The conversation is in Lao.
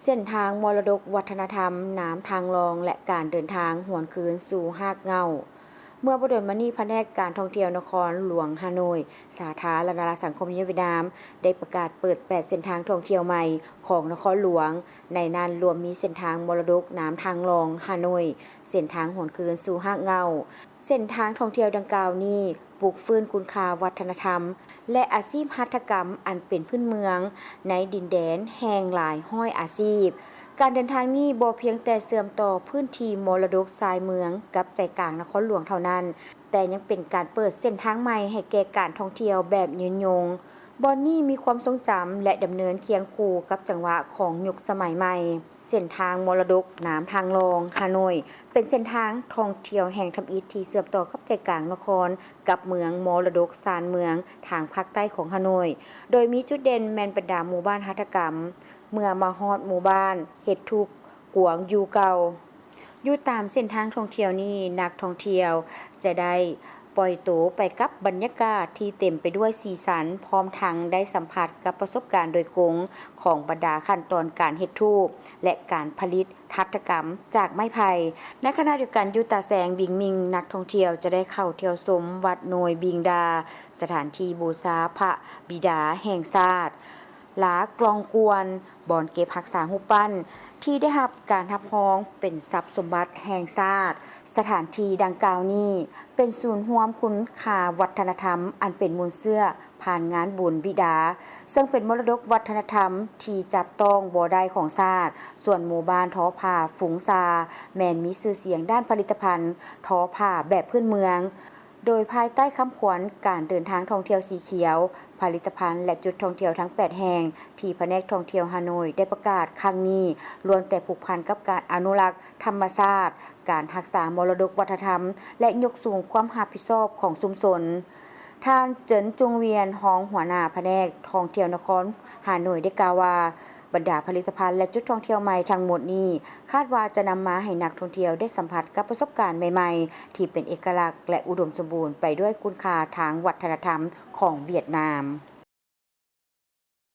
ເສັ້ນທາງມໍລະດົກວັດທະນະທຳ ນ້ຳທາງລອງ ແລະ ການເດີນທາງຫວນຄືນສູ່ຮາກເຫງົ້າ. ເມື່ອບໍ່ດົນມານີ້, ພະແນກການທ່ອງທ່ຽວນະຄອນຫຼວງຮ່າໂນ້ຍ ສາທາລະນະລັດສັງຄົມນິຍົມຫວຽດນາມ ໄດ້ປະກາດເປີດແປດເສັ້ນທາງທ່ອງທ່ຽວໃໝ່ຂອງນະຄອນຫຼວງ, ໃນນັ້ນລວມມີເສັ້ນທາງມໍລະດົກນ້ຳທາງລອງຮ່າໂນ້ຍ, ເສັ້ນທາງຫວນຄືນສູ່ຮາກເຫງົ້າ. ເສັ້ນທາງທ່ອງທ່ຽວດັ່ງກ່າວນີ້ ປຸກຟື້ນຄຸນຄ່າວັດທະນະທຳ ແລະ ອາຊີບຫັດຖະກຳອັນເປັນພື້ນເມືອງໃນດິນແດນແຫ່ງຫຼາຍຮ້ອຍອາຊີບ. ການເດີນທາງນີ້ບໍ່ພຽງແຕ່ເຊື່ອມຕໍ່ພື້ນທີ່ມໍລະດົກຊານເມືອງກັບໃຈກາງນະຄອນຫຼວງເທົ່ານັ້ນ, ແຕ່ຍັງເປັນການເປີດເສັ້ນທາງໃໝ່ໃຫ້ແກ່ການທ່ອງທ່ຽວແບບຍືນຍົງ. ບ່ອນນີ້ມີຄວາມຊົງຈຳ ແລະ ດຳເນີນຄຽງຄູ່ກັບຈັງຫວະຂອງຍຸກສະໄໝໃໝ່. ເສັ້ນທາງມໍລະດົກນ້ຳທາງລອງຮ່າໂນ້ຍ ເປັນເສັ້ນທາງທ່ອງທ່ຽວແຫ່ງທຳອິດທີ່ເຊື່ອມຕໍ່ກັບໃຈກາງນະຄອນ ກັບເມືອງມໍລະດົກຊານເມືອງທາງພາກໃຕ້ຂອງຮ່າໂນ້ຍ, ໂດຍມີຈຸດເດັ່ນແມ່ນບັນດາໝູ່ບ້ານຫັດຖະກຳ. ເມື່ອມາຮອດໝູ່ບ້ານເຮັດທູບກວາງຢູ່ເກົ່າ. ຢູ່ຕາມເສັ້ນທາງທ່ອງທ່ຽວນີ້, ນັກທ່ອງທ່ຽວຈະໄດ້ປ່ອຍໂຕໄປກັບບັນຍາກາດທີ່ເຕັມໄປດ້ວຍສີສັນ, ພ້ອມທັງໄດ້ສຳຜັດກັບປະສົບການໂດຍກົງຂອງບັນດາຂັ້ນຕອນການເຮັດທູບ ແລະ ການຜະລິດຫັດຖະກຳຈາກໄມ້ໄຜ່. ໃນຂະນະດຽວກັນ, ຢູ່ຕາແສງບິງມິງ, ນັກທ່ອງທ່ຽວຈະໄດ້ເຂົ້າທ່ຽວຊົມວັດໂນຍບິງດາ, ສະຖານທີ່ບູຊາພະບິດາແຫ່ງຊາດ, ລາກລອງກວນ, ບ່ອນເກັບຮັກສາຮູບປັ້ນທີ່ໄດ້ຮັບການຮັບຮອງເປັນຊັບສົມບັດແຫ່ງຊາດ. ສະຖານທີ່ດັ່ງກ່າວນີ້ເປັນສູນຮວມຄຸນຄ່າວັດທະນະທຳອັນເປັນມູນເຊື້ອຜ່ານງານບຸນບິດາ, ເຊິ່ງເປັນມໍລະດົກວັດທະນະທຳທີ່ຈັບຕ້ອງບໍ່ໄດ້ຂອງຊາດ. ສ່ວນໝູ່ບ້ານທໍພາຟຸງຊາ ແມ່ນມີຊື່ສຽງດ້ານຜະລິດຕະພັນທໍພາແບບພື້ນເມືອງ. ໂດຍພາຍໃຕ້ຄຳຂວັນການເດີນທາງທ່ອງທ່ຽວສີຂຽວ, ຜະລິດຕະພັນ ແລະ ຈຸດທ່ອງທ່ຽວທັງແປດແຫ່ງ ທີ່ພະແນກທ່ອງທ່ຽວຮ່າໂນ້ຍໄດ້ປະກາດຄັ້ງນີ້ ລ້ວນແຕ່ຜູກພັນກັບການອະນຸລັກທຳມະຊາດ, ການຮັກສາມໍລະດົກວັດທະນະທຳ ແລະ ຍົກສູງຄວາມຮັບຜິດຊອບຂອງຊຸມຊົນ. ທ່ານ ເຈິນ ຈຸງວຽນ, ຮອງຫົວໜ້າພະແນກທ່ອງທ່ຽວນະຄອນຮ່າໂນ້ຍ ໄດ້ກ່າວວ່າ, ບັນດາຜະລິດຕະພັນ ແລະ ຈຸດທ່ອງທ່ຽວໃໝ່ທັງໝົດນີ້ ຄາດວ່າຈະນຳມາໃຫ້ນັກທ່ອງທ່ຽວໄດ້ສຳຜັດກັບປະສົບການໃໝ່ໆ ທີ່ເປັນເອກະລັກ ແລະ ອຸດົມສົມບູນໄປດ້ວຍຄຸນຄ່າທາງວັດທະນະທຳຂອງຫວຽດນາມ.